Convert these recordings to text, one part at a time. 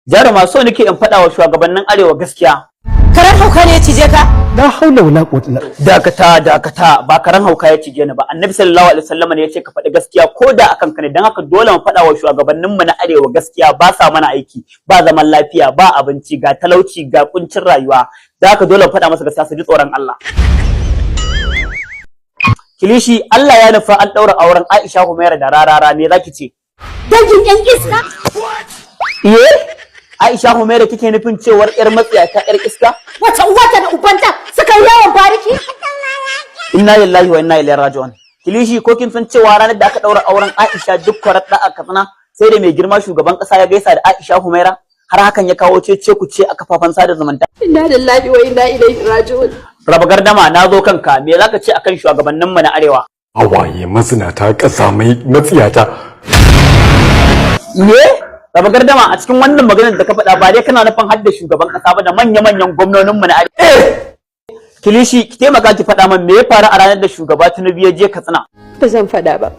Jaruma, so nake in faɗa wa shugabannin Arewa gaskiya. Karen hauka ne ya cije ka? La haula wala quwwata illa. Dakata, dakata, ba karen hauka ya cije ni ba. Annabi sallallahu alaihi wasallam ne ya ce ka faɗi gaskiya ko da akan ka ne. Dan haka dole mu faɗa wa shugabannin mu na Arewa gaskiya. Ba sa mana aiki, ba zaman lafiya, ba abinci, ga talauci, ga kuncin rayuwa. Da haka dole mu faɗa masa gaskiya, su ji tsoron Allah. Kilishi, Allah ya nufa an ɗaura auren Aisha Humaira da Rarara, me zaki ce? Dangin yan iska. Iye, Aisha Humaira kike nufin cewar yar matsiyata, yar iska? Wace uwata da ubanta suka yi yawon bariki? Inna lillahi wa inna ilaihi raji'un. Kilishi, ko kin san cewa ranar da aka daura auren Aisha duk kwarar a Katsina sai da mai girma shugaban kasa ya gaisa da Aisha Humaira, har hakan ya kawo cece ku ce a kafafen sada zumunta? Inna lillahi wa inna ilaihi raji'un. Raba gardama, na zo kanka, me zaka ce akan shugabannin mu na Arewa? Hawaye, mazinata, ƙasa mai matsiyata. Iye, raba gardama, a cikin wannan maganar da ka faɗa ba dai kana nufin hadda shugaban kasa ba da manya-manyan gwamnonin mu na Arewa? Kilishi, ki taimaka ki faɗa min me ya faru a ranar da shugaba Tinubu ya je Katsina? Ba zan faɗa ba.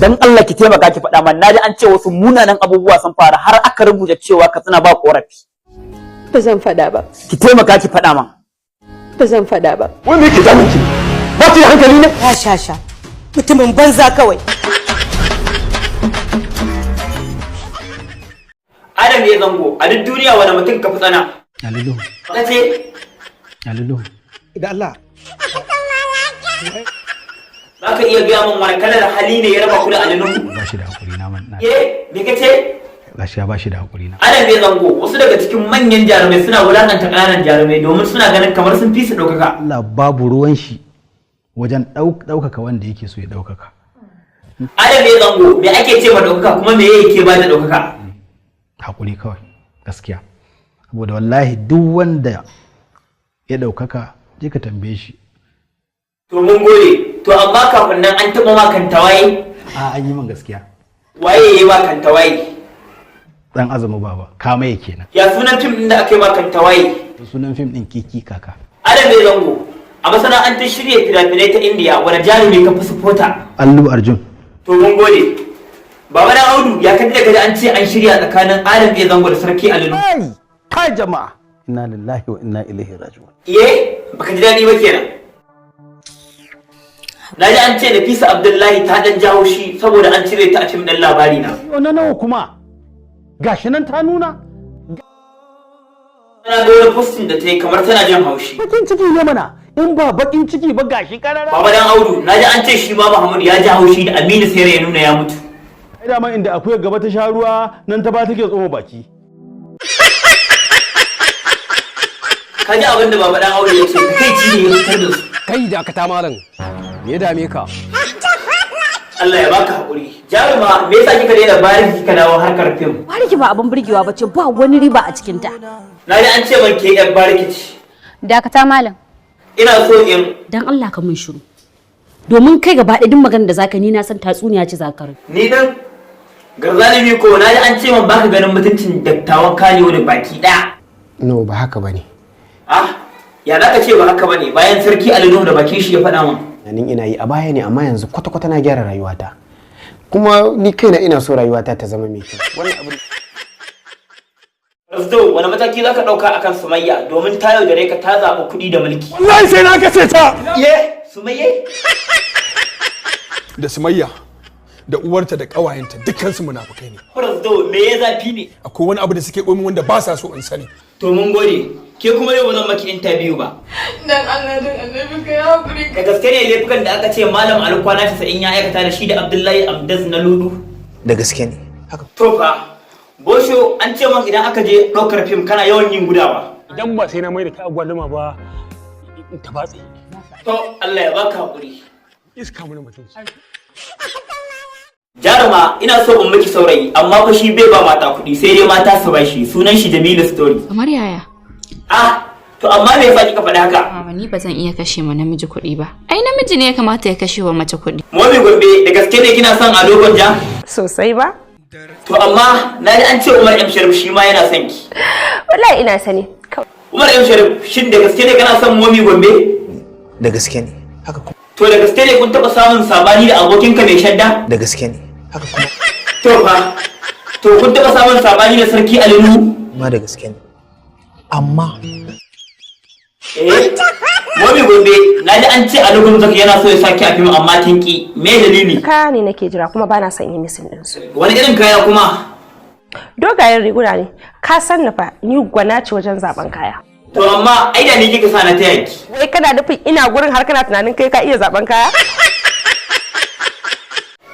Dan Allah ki taimaka ki faɗa man, naji an ce wasu munanan abubuwa sun faru har aka rubuta cewa Katsina ba korafi. Ba zan faɗa ba. Ki taimaka ki faɗa man. Ba zan faɗa ba. Wai me yake damun ki? Ba ki da hankali ne? Ya sha sha. Mutumin banza kawai. Adam ya zango, a duk duniya wani mutum ka fi tsana? Alilu. Ka ce? Alilu. Da Allah. Za ka iya gaya min wani kalar hali ne ya raba ku da Alinuhu? Ba shi da hakuri na man. Eh, me ka ce? Gaskiya ba shi da hakuri na. Adam ya zango, wasu daga cikin manyan jarumai suna wulakanta ƙananan jarumai domin suna ganin kamar sun fi su ɗaukaka. Allah babu ruwan shi wajen ɗaukaka wanda yake so ya ɗaukaka. Adam ya zango, me ake ce ma ɗaukaka, kuma me yake ba da ɗaukaka? Hakuri kawai, gaskiya. Saboda wallahi duk wanda ya ɗaukaka, je ka tambaye shi. To mun gode. To amma kafin nan, an taɓa ma kantawaye? A, an yi min gaskiya. Waye ya yi ma kantawaye? Dan azumi baba, kamaye kenan. Ya sunan fim ɗin da aka yi ma kantawaye? Sunan fim ɗin Kiki Kaka. Adam ya zango, a masana'antar shirya fina-finai ta Indiya, wani jarumi ka fi supporter? Allu Arjun. To mun gode. Baba Dan Audu, ya kaji da kaji an ce an shirya tsakanin Adam A Zango da Sarki Alinu? Kai, kai jama'a. Inna lillahi wa inna ilaihi raji'un. Iye, baka ji daɗi ba kenan. Na ji an ce Nafisa Abdullahi ta ɗan jawo shi saboda an cire ta a fim ɗin Labari Na. Na nawa kuma? Gashi nan ta nuna. Na ga wani posting da ta yi kamar tana jin haushi. Bakin ciki ne mana. In ba bakin ciki ba, gashi karara. Baba Dan Audu, na ji an ce shi ma Muhammadu ya ji haushi da Aminu Saira ya nuna ya mutu. Ai dama inda akuyar gaba ta sha ruwa, nan ta ba take tsoma baki. Ka ji abin da Baba Dan Audu ya ce, kai ci ne ya fitar da su. Kai, dakata malam, me ya dame ka? Allah ya baka haƙuri. Jaruma, me yasa kika daina bariki kika dawo harkar fim? Bariki ba abin burgewa ba ce, ba wani riba a cikinta. Na ji an ce man ke yar bariki ce. Dakata malam. Ina so in Dan Allah ka mun shiru. Domin kai gaba ɗaya duk maganar da zaka ni na san tatsuniya ce zaka. Ni dan garzalimi ko, na ji an ce man baka ganin mutuncin dattawan Kanewo da baki ɗaya. No, ba haka bane. Ah, ya za ka ce ba haka bane bayan Sarki Ali Nuhu da bakin shi ya faɗa min? Nan ina yi a baya ne, amma yanzu kwata-kwata na gyara rayuwata. Kuma ni kaina ina so rayuwata ta zama mai kyau. Wannan abu Rasdo, wani mataki za ka ɗauka akan Sumayya domin ta yaudare ka ta zaɓi kuɗi da mulki? Wallahi sai na kace ta. Ye, Sumayya? Da Sumayya da uwarta da ƙawayenta, dukkansu munafukai ne. Rasdo, me ya zafi ne? Akwai wani abu da suke komi wanda ba sa so in sani. To mun gode. Ke kuma yau ba zan maki interview ba. Dan Allah dan Annabi ka yi hakuri. Da gaske ne laifukan da aka ce Malam Ali kwana 90 ya aikata da shi da Abdullahi Amdaz na Ludu? Da gaske ne. Haka. To fa, Bosho, an ce man idan aka je ɗaukar fim kana yawan yin gudawa. Idan ba sai na mai da ta agwaluma ba in ta batse. To Allah ya baka hakuri. Iska mana mutunci. Jaruma, ina so in miki saurayi, amma fa shi bai ba mata kuɗi, sai dai mata su bashi. Sunan shi Jamilu Story. Kamar yaya? Ah, to amma me yasa kika faɗi haka? Mama, ni ba zan iya kashe ma namiji kuɗi ba. Ai namiji ne ya kamata ya kashe wa mace kuɗi. Momi Gombe, da gaske ne kina son Ado Gwanja? Sosai ba? To amma na ji an ce Umar M Sharif shi ma yana son ki. Wallahi ina sani. Umar M Sharif, shin da gaske ne kana son Momi Gombe? Da gaske ne. Haka kuma. To da gaske ne kun taɓa samun sabani da abokinka mai shadda? Da gaske ne. Haka kuma. To fa, To kun taɓa samun sabani da Sarki Alinu? Ma da gaske ne. Amma Eh? Momi Gombe, na ji an ce Ali Gumzak yana so ya sake a fim amma kin ki. Me dalili? Kaya ne nake jira kuma bana son yi missing din su. Wani irin kaya kuma? Dogayen riguna ne. Ka san ni fa ni gwana ce wajen zaben kaya. To amma ai da ni kika sa na taya ki. Wai kana nufin ina gurin har kana tunanin kai ka iya zaben kaya?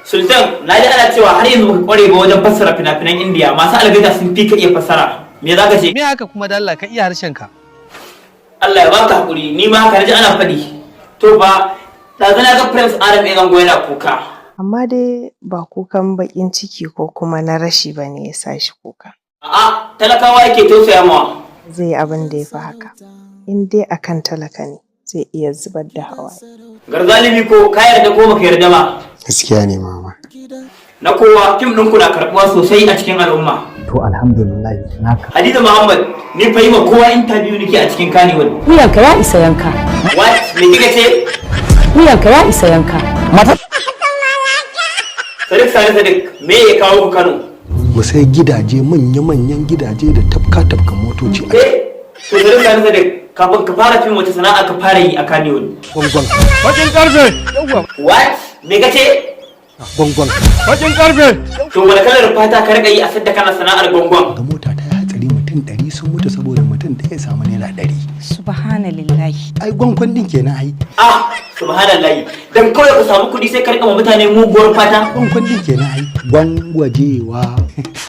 Sultan, na ji ana cewa har yanzu baka kware ba wajen fassara fina-finan Indiya. Masu algaita sun fi ka iya fassara. Me za ka ce? Me haka kuma da Allah ka iya harshen ka. Allah ya baka hakuri, ni ma haka naji ana faɗi. To fa, ɗazu na ga Prince Adam Egango yana kuka. Amma dai ba kukan baƙin ciki ko kuma na rashi ba ne ya sa shi kuka. A'a, talakawa yake tausaya mawa. Zai yi abin da ya fi haka. In dai akan talaka ne zai iya zubar da hawaye. Garzalimi ko ka yarda ko baka yarda ba. Gaskiya ne mama. Na kowa fim ɗinku na karɓuwa sosai a cikin al'umma. To alhamdulillah na ka. Hadiza Muhammad, ni fa yi ma kowa interview nake a cikin Kannywood. Wuyanka ya isa yanka. What? Me kika ce? Wuyanka ya isa yanka. Mata. Sadiq Sani Sadiq, me ya kawo ku Kano? Mu sai gidaje, manya-manyan gidaje da tafka-tafkan motoci a Eh, to Sadiq Sani Sadiq, kafin ka fara fim wace sana'a ka fara yi a Kannywood? Gwangwan. Bakin karfe. What? Me kace? Gwangwan. Bakin karfe. To wani kalar fata ka rika yi a sadda kana sana'ar gwangwan? Ga mota ta yi hatsari, mutum 100 sun mutu saboda mutum ɗaya ya samu naira 100. Subhanallahi. Ai gwangwan din kenan ai. Ah, subhanallahi. Dan kawai ku samu kuɗi sai ka rika ma mutane muguwar fata. Gwangwan din kenan ai. Gwangwajewa.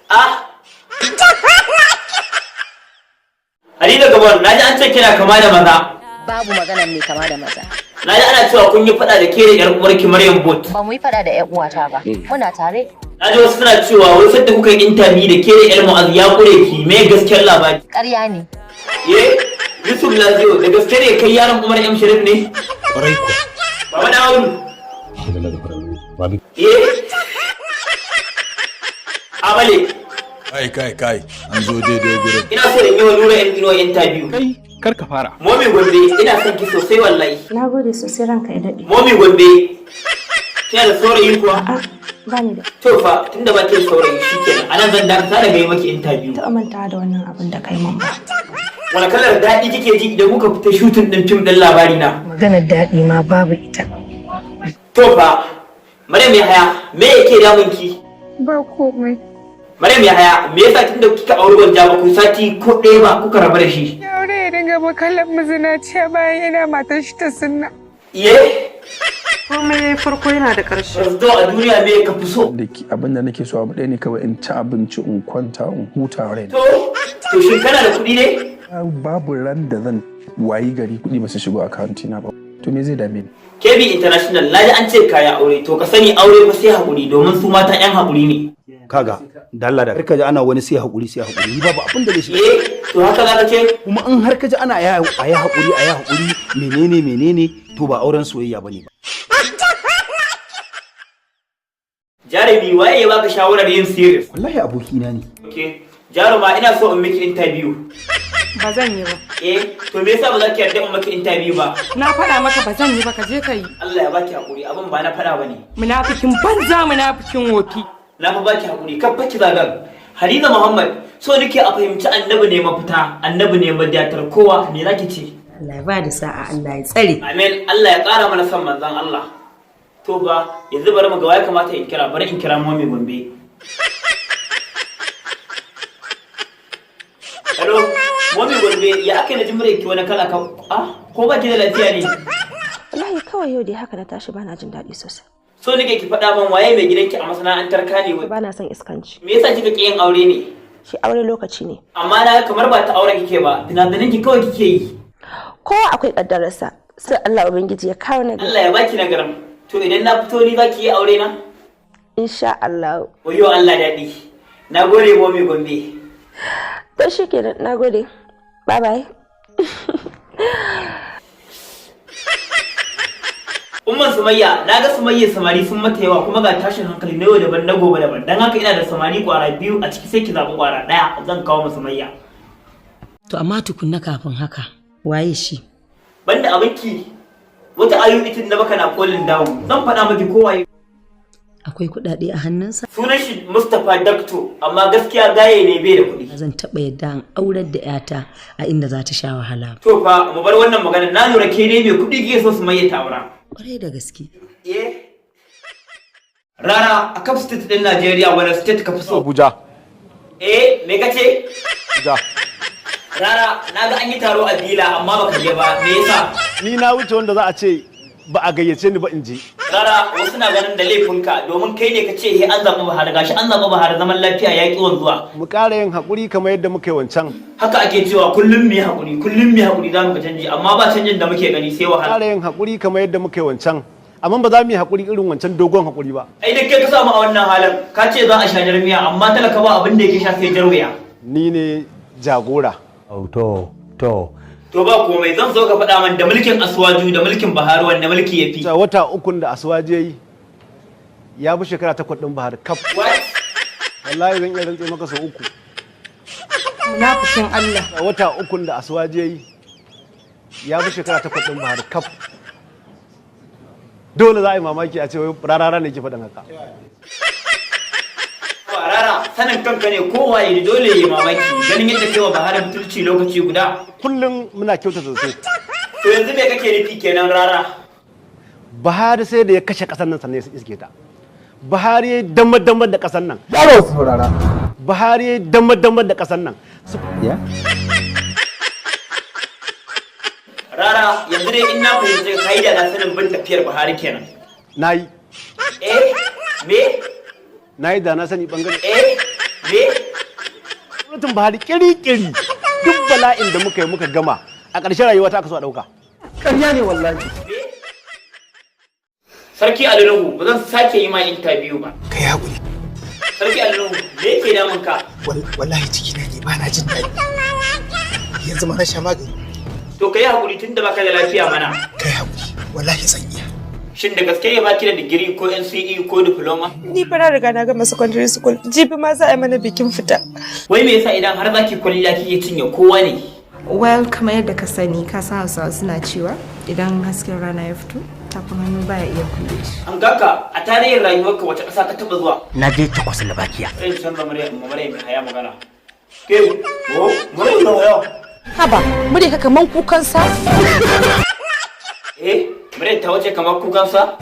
Ah. Hadiza Gabon, na ji an ce kina kama da maza. Babu magana mai kama da maza. Na ji ana cewa kun yi faɗa da ke da 'yar uwarki Maryam Bot. Ba mu yi fada da 'yar uwata ba. Muna tare. Na ji wasu suna cewa wai sadda kuka yi interview da ke da 'yar Mu'az ya kure ki, me gaskiyar labari? Ƙarya ne. Ye, Yusuf Lazio, da gaske ne kai yaron Umar M Sharif ne? Kwarai kuwa. Baba na Audu. Ye? Amale, Kai kai kai, an zo daidai gurin. Ina so in yi wa Nura M Inuwa interview. Kai, kar ka fara. Momi Gombe, ina son ki sosai wallahi. Na gode sosai, ranka ya daɗe. Momi Gombe, kina da saurayi kuwa? Ba ni da. To fa, tunda ba ki da saurayi shikenan. Anan zan dakata daga yi maki interview. Taɓa mantawa da wannan abin da kai min ba. Wani kalar daɗi kike ji idan kuka fita shooting ɗin fim ɗin labari na? Maganar daɗi ma babu ita. To fa, Maryam Yahaya, me yake damun ki? Ba komai. Maryam Yahaya, me yasa tunda kika auri Gwanja ba ku sati ko ɗaya ba kuka rabu da shi? Ya aure ya dinga makalan mazinaciya bayan ina matar shi ta sunna. Iye? Komai yayi farko yana da ƙarshe. Rasdo, a duniya me ka fi so? Abin da nake so abu ɗaya ne kawai, in ci abinci, in kwanta, in huta raina. To shin kana da kuɗi ne? Babu ran da zan wayi gari kuɗi ba su shigo akawuntina ba. To me zai dame ni? KB International, naji an ce kaya aure, to ka sani aure fa sai haƙuri, domin su mata 'yan haƙuri ne. Kaga da Allah da ka ji ana wani sai hakuri, sai hakuri, ni babu abin da zai shiga. Eh, to haka za ka ce? Kuma in har ka ji ana ayi hakuri, ayi hakuri, menene menene, to ba auren soyayya bane ba. Jarumi, waye ya baka shawarar yin series? Wallahi abokina ne. Okay. Jaruma, ina so in miki interview. Ba zan yi ba. Eh, to me yasa ba za ki yarda in miki interview ba? Na faɗa maka ba zan yi ba, ka je ka yi. Allah ya baki hakuri, abin ba na faɗa bane. Munafikin banza, munafikin wofi. Na fa baki hakuri, kar fa ki zagan. Hadiza Muhammad, so nake a fahimci annabi ne mafita, annabi ne madatar kowa, me zaki ce? Allah ya ba da sa'a, Allah ya tsare. Amin, Allah ya ƙara mana son manzon Allah. To ba, yanzu bari mu ga waye kamata in kira, bari in kira Momi Gombe. Hello, Momi Gombe, ya aka yi na ji muryarki wani kala ka, ah, ko ba ki da lafiya ne? Wallahi kawai yau dai haka na tashi bana jin daɗi sosai. So nake ki faɗa min waye mai gidanki a masana'antar Kannywood. Bana son iskanci. Me yasa kika ƙi yin aure ne? Shi aure lokaci ne. Amma na ga kamar ba ta aure kike ba, fina-finan ki kawai kike yi. Kowa akwai kaddararsa. Sai Allah Ubangiji ya kawo na. Allah ya baki nagaram. To idan na fito ni za ki yi aure na? Insha Allah. Wayo Allah daɗi. Na gode, Momi Gombe. To shi kenan, na gode. Bye bye. Umman Sumayya, na ga Sumayya samari sun mata yawa kuma ga tashin hankali na yau daban na gobe daban. Don haka ina da samari kwara biyu a ciki, sai ki zaɓi kwara ɗaya zan kawo ma Sumayya. To amma tukunna kafin haka, waye shi? Banda abinki, wata ayu itin na baka na kolin down. Zan faɗa miki ko waye. Akwai kuɗaɗe a hannunsa? Sunan shi Mustapha Dakto, amma gaskiya gaye ne, bai da kuɗi. Ba zan taɓa yadda an aurar da 'yata a inda za ta sha wahala ba. To fa, mu bar wannan magana. Na lura ke ne mai kuɗi ke so su maye ta aura. Kwarai da gaske. Eh. Rara, a kaf state din Najeriya, wani state ka fi so? Abuja. Eh, me kace? Abuja. Rara, na ga an yi taro a Bila amma baka je ba, me yasa? Ni na wuce wanda za a ce ba a gayyace ni ba in je. Rara, wasu na ganin da laifinka domin kai ne ka ce he an zaɓi Buhari, gashi an zaɓi Buhari, zaman lafiya ya ƙi wanzuwa. Mu ƙara yin haƙuri kamar yadda muka yi wancan. Haka ake cewa kullum mu yi haƙuri, kullum mu yi haƙuri, za mu ga canji, amma ba canjin da muke gani sai wahala. Ƙara yin haƙuri kamar yadda muka yi wancan. Amma ba za mu yi haƙuri irin wancan dogon haƙuri ba. Ai da kai ka samu a wannan halin, ka ce za a sha jarmiya amma talaka ba abin da yake sha sai jarwiya. Ni ne jagora. To. To ba komai, zan so ka faɗa man da mulkin Asuwaju da mulkin Buhari, wanda mulki ya fi? Wata ukun da Asuwaju ya yi ya bi shekara 8 ɗin Buhari kaf. Wallahi zan iya rantse maka sau uku. Munafikin Allah. Wata ukun da Asuwaju ya yi ya bi shekara 8 ɗin Buhari kaf. Dole za a yi mamaki a ce wai Rarara ne ke faɗin haka. Rara, sanin kanka ne, kowa ya dole ya yi mamaki ganin yadda kai wa Buhari butulci lokaci guda. Kullum muna kyautata zato. To yanzu me kake nufi kenan, Rara? Buhari sai da ya kashe ƙasar nan sannan ya iske ta. Buhari ya damar damar da ƙasar nan. Yaro, saurara. Buhari ya damar damar da ƙasar nan. Ya? Rara, yanzu dai in na fahimci ka yi da na sanin bin tafiyar Buhari kenan. Na yi. Eh? Me? Na yi da na sani bangare. Eh? Me? Gwamnatin Buhari kiri-kiri duk bala'in da muka yi muka gama, a ƙarshen rayuwa ta aka so a ɗauka. Ƙarya ne wallahi. Sarki Ali Nuhu, ba zan sake yi ma interview ba. Kai haƙuri. Sarki Ali Nuhu, me yake damun ka? Wallahi ciki na ne, ba na jin daɗi. Yanzu ma na sha magani. To ka yi hakuri tunda baka da lafiya mana. Kai haƙuri. Wallahi zan iya. Shin da gaske ne baki da digiri ko NCE ko diploma? Ni fa na riga na gama secondary school. Jibi ma za a yi mana bikin fita. Wai me yasa idan har zaki kwalliya kike cinye kowa ne? Well, kamar yadda ka sani, ka san Hausawa suna cewa idan hasken rana ya fito, tafin hannu baya iya kulle shi. An gaka a tarihin rayuwarka, wace ƙasa ka taɓa zuwa? Na je Czechoslovakia. Sai in canza murya in murya mai haya magana. Ke, oh, murya mai haya. Haba, murya ka kaman kukan sa. Eh, murya ta wace kamar kukan sa?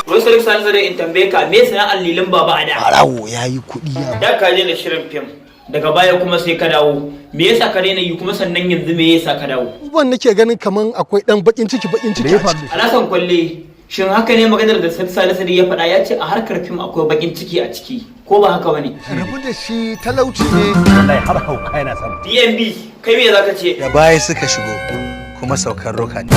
Wai Sadiq Sani zai in tambaye ka, me sana'ar Lilin Baba a da? Barawo ya yi kuɗi ya. Da ka daina shirin fim, daga baya kuma sai ka dawo. Me yasa ka daina yi, kuma sannan yanzu me yasa ka dawo? Abubuwan nake ganin kaman akwai dan bakin ciki bakin ciki a ciki. Alhassan Kwalle, shin haka ne maganar da Sadiq Sani Sadiq ya faɗa, ya ce a harkar fim akwai bakin ciki a ciki, ko ba haka bane? Rabu da shi, talauci ne. Wallahi har hauka yana samu. DMB, kai me zaka ce? Da baya suka shigo kuma saukar roka ne.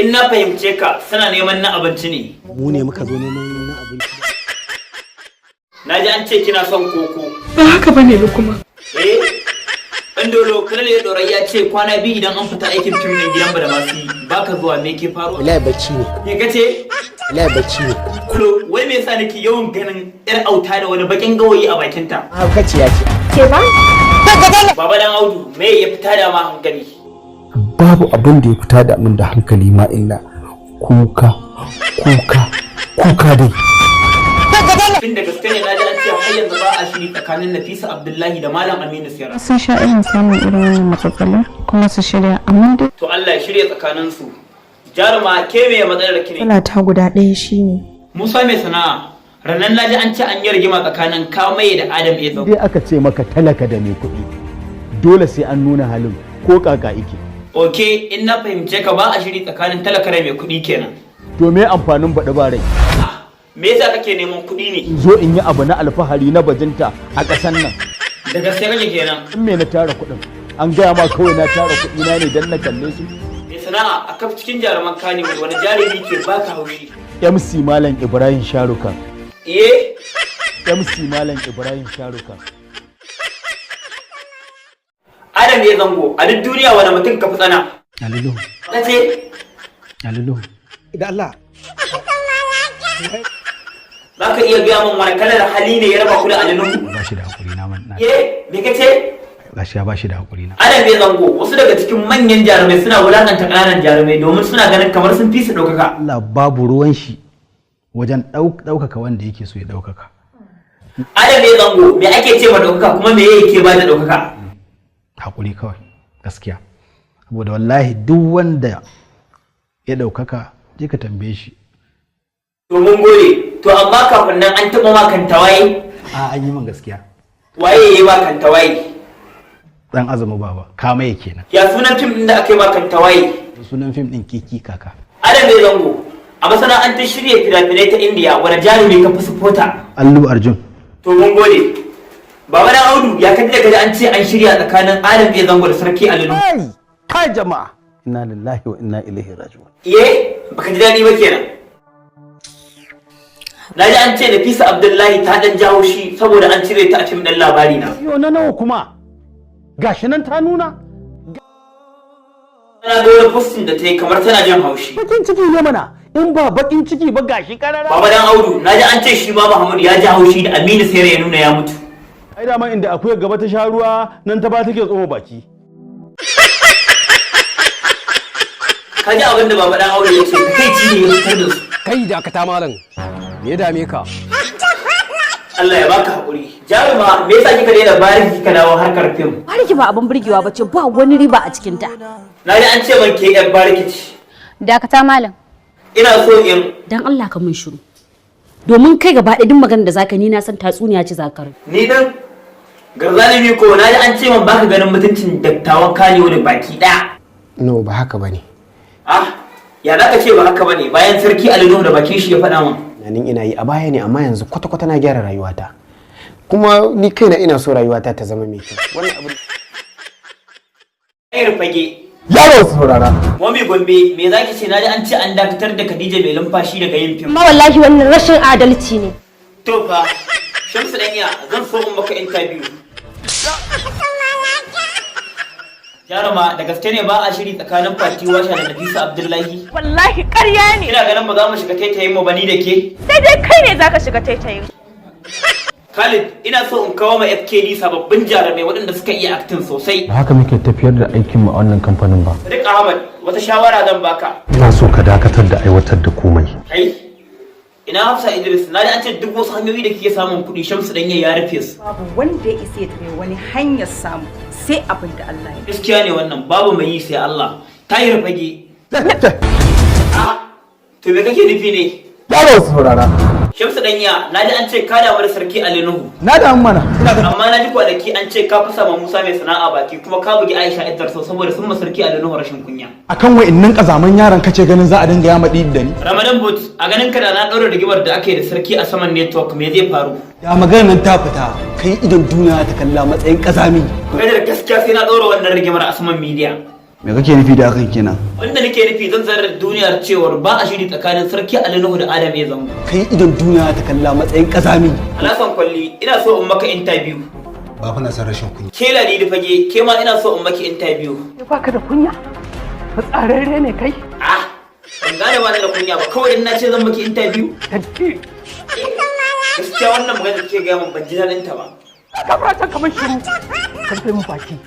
In na fahimce ka, suna neman na abinci ne. Mu ne muka zo neman na abinci. Na ji an ce kina son koko. Ba haka bane ba kuma. Eh? Bandolo, Kanal ya Dorai ya ce kwana biyu idan an fita aikin fim ɗin Gidan Badamasi baka zuwa, me ke faruwa? Wallahi bacci ne. Me kace? Wallahi bacci ne. Kulo, wai me yasa nake yawan ganin yar auta da wani bakin gawayi a bakinta? Mahaukaciya ce. Ke ba? Baba Dan Audu, me ya fita da ma hankali? Babu abin da ya fita da min da hankali ma illa kuka, kuka, kuka dai. Tun da gaske ne na ji an ce har yanzu ba a shiri tsakanin Nafisa Abdullahi da Malam Aminu Sera. Sun sha irin samun irin wannan matsalolin kuma su shirya, amma dai. To Allah ya shirya tsakanin su. Jaruma, ke me matsalar ki ne? Matsala ta guda ɗaya shine. Musa mai sana'a, rannan na ji an ce an yi rigima tsakanin Kamaye da Adam Ezo. Dai aka ce maka talaka da mai kuɗi, dole sai an nuna halin ko kaka ike. Ok, in na fahimce ka, ba a shiri tsakanin talaka da mai kuɗi kenan. To me amfanin baɗi ba rai? Me yasa kake neman kuɗi ne? In zo in yi abu na alfahari na bajinta a ƙasan nan. Da gaske kake kenan. In me na tara kuɗin? An gaya ma kawai na tara kuɗi na ne don na kalle su. Mai sana'a, a kaf cikin jaruman Kano, wani jarumi ke baka haushi? MC Malam Ibrahim Sharukan. Eh? MC Malam Ibrahim Sharukan. Adam ya Zango, a duk duniya wani mutum ka fi tsana? Alilu. Ka ce? Alilu. Da Allah. Za ka iya gaya min wani kalar hali ne ya raba ku da Ali Nuhu? Ba shi da hakuri na man. Eh, me ka ce? Gaskiya ba shi da hakuri na. Adam ya Zango, wasu daga cikin manyan jarumai suna wulakanta ƙananan jarumai domin suna ganin kamar sun fi su ɗaukaka. Allah babu ruwan shi. Wajen ɗaukaka wanda yake so ya ɗaukaka. Adam A Zango, me ake ce ma ɗaukaka, kuma me yake ba da ɗaukaka? Haƙuri kawai, gaskiya. Saboda wallahi duk wanda ya ɗaukaka, je ka tambaye shi. To mun gode. To amma kafin nan, an taɓa ma kantawaye? A, an yi min gaskiya. Waye ya yi ma kantawaye? Dan Azumi Baba Kamaye kenan. Ya sunan fim ɗin da aka yi ma kantawaye? Sunan fim ɗin Kiki Kaka. Adam A Zango, a masana'antar shirya fina-finai ta Indiya, wani jarumi ka fi supporter? Allu Arjun. To mun gode. Baba Dan Audu, ya kaji da kaji an ce an shirya tsakanin Adam A Zango da Sarki Ali Nuhu? Kai, kai jama'a. Inna lillahi wa inna ilaihi raji'un. Iye, baka ji daɗi ba kenan. Na ji an ce Nafisa Abdullahi ta ɗan jawo shi saboda an cire ta a fim ɗin Labari Na. Yo, na nawa kuma? Gashi nan ta nuna. Na ga wani posting da ta yi kamar tana jin haushi. Bakin ciki ne mana. In ba bakin ciki ba, gashi karara. Baba Dan Audu, na ji an ce shi ma Muhammadu ya ji haushi da Aminu Saira ya nuna ya mutu. Ai dama inda akwai gaba ta sha ruwa, nan ta ba take tsoma baki. Ka ji abin da Baba Dan Audu ya ce, kai ci ne ya fitar da su. Kai, dakata malam, me ya dame ka? Allah ya baka haƙuri. Jaruma, me yasa kika daina bariki kika dawo harkar fim? Bariki ba abin burgewa ba ce, ba wani riba a cikin ta. Na ji an ce man ke yar bariki ce. Dakata malam. Ina so in Dan Allah ka mun shiru. Domin kai gaba ɗaya duk maganar da zaka, ni na san tatsuniya ce zaka. Ni dan Garzalimi ko, na ji an ce man baka ganin mutuncin dattawan Kanewo da baki ɗaya. No, ba haka bane. Ah, ya za ka ce ba haka bane bayan Sarki Ali Nuhu da bakin shi ya faɗa min? Tunanin ina yi a baya ne, amma yanzu kwata-kwata na gyara rayuwata. Kuma ni kaina ina so rayuwata ta zama mai kyau. Wannan abu Ayar fage. Yaro, saurara. Mami Gombe, me za ki ce? Na ji an ce an dakatar da Khadija Mai Lumfashi daga yin fim. Amma wallahi wannan rashin adalci ne. To fa, Shamsu Danya, zan so in maka interview. Jaruma, da gaske ne ba a shiri tsakanin Fati Washa da Nafisa Abdullahi? Wallahi ƙarya ne. Ina ganin ba za mu shiga taitayin mu ba ni da ke. Sai dai kai ne zaka shiga taitayin. Khalid, ina so in kawo ma FKD sababbin jarumai waɗanda suka iya acting sosai. Ba haka muke tafiyar da aikinmu a wannan kamfanin ba. Rick Ahmad, wata shawara zan baka. Ina so ka dakatar da aiwatar da komai. Kai, ina Hafsa Idris, na ji an ce duk wasu hanyoyi da kike samun kuɗi Shamsu Danye ya rufe su. Babu wanda ya isa ya tare wani hanyar samu sai abin da Allah ya. Gaskiya ne wannan, babu mai yi sai Allah. Tahir Fage. Ah, to me kake nufi ne? Yaro, saurara. Shamsu Danya, na ji an ce ka damu da Sarki Ali Nuhu. Na damu mana. Amma na ji kwanaki an ce ka fasa ma Musa Mai Sana'a baki, kuma ka bugi Aisha Idris saboda sun ma Sarki Ali Nuhu rashin kunya. Akan wa'innan kazaman yaran kace ganin za a dinga yama ɗi da ni? Ramadan Boot, a ganin ka da na ɗaura rigimar da aka yi da sarki a saman network, me zai faru? Ya maganar nan ta fita, kai idon duniya ta kalla matsayin kazami. Maganar gaskiya, sai na ɗaura wannan rigimar a saman media. Me kake nufi da hakan kenan? Wanda nake nufi, zan sanar da duniyar cewar ba a shiri tsakanin Sarki Ali Nuhu da Adam A Zango. Kai idon duniya ta kalla matsayin kazami. Alhassan Kwalli, ina so in maka interview. Ba fa na san rashin kunya. Ke Ladidi Fage, ke ma ina so in maki interview. Baka da kunya? Fitsararre ne kai? Ah, ban gane ba ni da kunya ba, kawai in na ce zan maki interview. Gaskiya wannan magana da kike gaya min, ban ji daɗin ta ba. Ka fara can kamar shiru. Ka rufe min baki.